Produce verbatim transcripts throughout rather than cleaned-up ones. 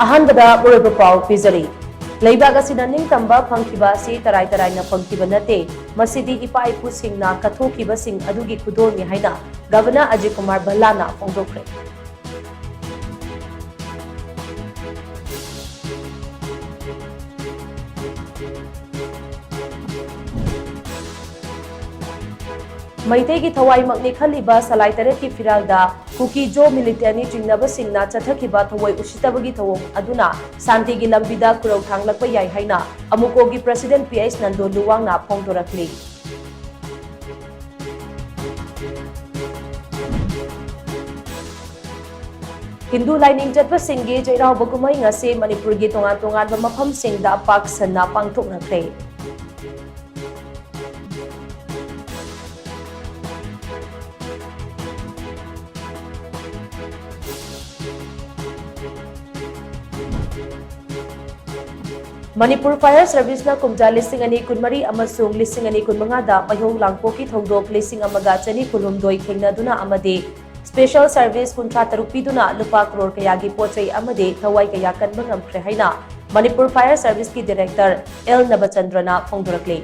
ꯑꯍꯥꯟꯕꯗ ꯑꯔꯣꯏꯕ ꯄꯥꯎ ꯄꯤꯖꯔꯤ꯫ ꯂꯩꯕꯥꯛ ꯑꯁꯤꯗ ꯅꯤꯡꯇꯝꯕ ꯐꯪꯈꯤꯕ ꯑꯁꯤ ꯇꯔꯥꯏ ꯇꯔꯥꯏꯅ ꯐꯪꯈꯤꯕ ꯅꯠꯇꯦ, ꯃꯁꯤꯗꯤ ꯏꯄꯥ ꯏꯄꯨꯁꯤꯡꯅ ꯀꯠꯊꯣꯛꯈꯤꯕꯁꯤꯡ ꯑꯗꯨꯒꯤ ꯈꯨꯗꯣꯜꯅꯤ ꯍꯥꯏꯅ ꯒꯚꯔꯅꯔ ꯑꯖꯤꯠ ꯀꯨꯃꯥꯔ ꯚꯜꯂꯥꯅ ꯐꯣꯡꯗꯣꯛꯈ꯭ꯔꯦ꯫ ꯃꯩꯇꯩꯒꯤ ꯊꯋꯥꯏꯃꯛꯅꯤ ꯈꯜꯂꯤꯕ ꯁꯂꯥꯏ ꯇꯔꯦꯠꯀꯤ ꯐꯤꯔꯥꯜꯗ ꯀꯨꯀꯤ ꯖꯣ ꯃꯤꯂꯤꯇꯦꯟꯅꯤ ꯆꯤꯡꯅꯕꯁꯤꯡꯅ ꯆꯠꯊꯈꯤꯕ ꯊꯑꯣꯏ ꯎꯁꯤꯠꯇꯕꯒꯤ ꯊꯧꯑꯣꯡ ꯑꯗꯨꯅ ꯁꯥꯟꯇꯤꯒꯤ ꯂꯝꯕꯤꯗ ꯈꯨꯔꯧ ꯊꯥꯡꯂꯛꯄ ꯌꯥꯏ ꯍꯥꯏꯅ ꯑꯃꯨꯀꯣꯒꯤ president P H Nando ꯂꯨꯋꯥꯡꯅ ꯐꯣꯡꯗꯣꯔꯛꯂꯤ꯫ Hindu ꯂꯥꯏꯅꯤꯡ ꯆꯠꯄꯁꯤꯡꯒꯤ ꯆꯩꯔꯥꯎꯕ ꯀꯨꯝꯍꯩ ꯉꯁꯤ ꯃꯅꯤꯄꯨꯔꯒꯤ ꯇꯣꯉꯥꯟ ꯇꯣꯉꯥꯟꯕ ꯃꯐꯝꯁꯤꯡꯗ ꯄꯥꯛ ꯁꯟꯅ ꯄꯥꯡꯊꯣꯛꯅꯈ꯭ꯔꯦ꯫ ꯃꯅꯤꯄꯨꯔ Fire Serviceꯅ ꯀꯨꯝꯖꯥ ꯂꯤꯁꯤꯡ ꯑꯅꯤ ꯀꯨꯟꯃꯔꯤ ꯑꯃꯁꯨꯡ ꯂꯤꯁꯤꯡ ꯑꯅꯤ ꯀꯨꯟꯃꯉꯥꯗ ꯃꯩꯍꯧ ꯂꯥꯡꯄꯣꯛꯀꯤ ꯊꯧꯗꯣꯛ ꯂꯤꯁꯤꯡ ꯑꯃꯒ ꯆꯅꯤ ꯀꯨꯟꯍꯨꯝꯗꯣꯏ ꯊꯦꯡꯅꯗꯨꯅ ꯑꯃꯗꯤ special service ꯀꯨꯟꯊ꯭ꯔꯥ ꯇꯔꯨꯛ ꯄꯤꯗꯨꯅ ꯂꯨꯄꯥ ꯀ꯭ꯔꯣꯔ ꯀꯌꯥꯒꯤ ꯄꯣꯠ ꯆꯩ ꯑꯃꯗꯤ ꯊꯋꯥꯏ ꯀꯌꯥ ꯀꯟꯕ ꯉꯝꯈ꯭ꯔꯦ ꯍꯥꯏꯅ ꯃꯅꯤꯄꯨꯔ Fire Serviceꯀꯤ director ꯑꯦꯜ ꯅꯕꯆꯟꯗ꯭ꯔꯅ ꯐꯣꯡꯗꯣꯔꯛꯂꯤ꯫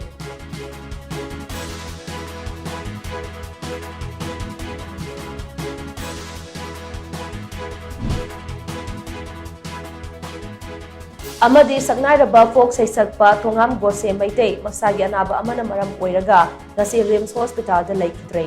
ꯑꯃꯗꯤ ꯁꯛꯅꯥꯏꯔꯕ folk ꯁꯩꯁꯛꯄ ꯊꯣꯉꯥꯝ ꯒꯣꯁꯦ ꯃꯩꯇꯩ ꯃꯁꯥꯒꯤ ꯑꯅꯥꯕ ꯑꯃꯅ ꯃꯔꯝ ꯑꯣꯏꯔꯒ ꯉꯁꯤ RIMS hospitalꯗ ꯂꯩꯈꯤꯗ꯭ꯔꯦ꯫